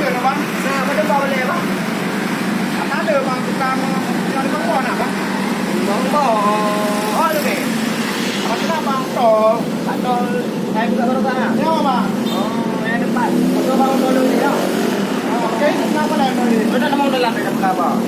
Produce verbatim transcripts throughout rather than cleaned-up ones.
Bang, nah, pada bau leh, Bang. Ada, Bang, tukang, yang di bawah nak, Bang. Bang, bau. Oh, ada, Bang. Macam apa, Bang? Tol. Tol, saya buka baru sana. Ya, Bang. Oh, yang depan. Betul, Bang, tol dulu, ya. Oh, oke, kenapa dah tadi? Sudah nama udah lah, saya buka, Bang.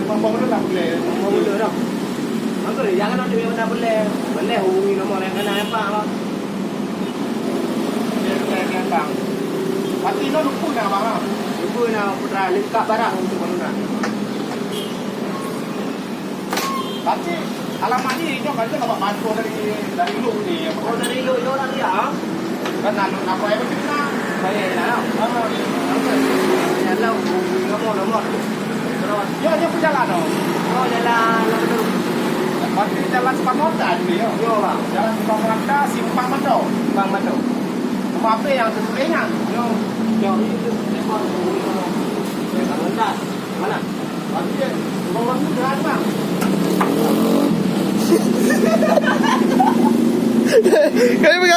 Lima puluh dah boleh. Lima puluh dah. Maka jangan ada yang dah boleh. Boleh hubungi nomor yang kena, nampak, Bang. Dia, dia, dia, Bang. Tapi no lupa nak, Bang. Lupa nak, Putra. Lengkap barang untuk bangunan. Tapi alamat ni, nyoe kan dia dapat bantuan dari, dari Luk ni. Oh, dari Luk, Luk nak dia? Kan nak, nak bayar macam mana? Bayar je lah. Ah. Apa? Jalan, nomor, nomor. Terus. Ya, dia pun jalan tu. Oh, jalan, jalan betul. Berarti jalan Simpang Mata ni, ya? Ya, Bang. Jalan Simpang Mata, Simpang Mata. Simpang Mata. Rumah apa yang tertulis kan? Ya. Ya, itu. Simpang Mata. Mana? Berarti, rumah tu jalan, Bang. Kami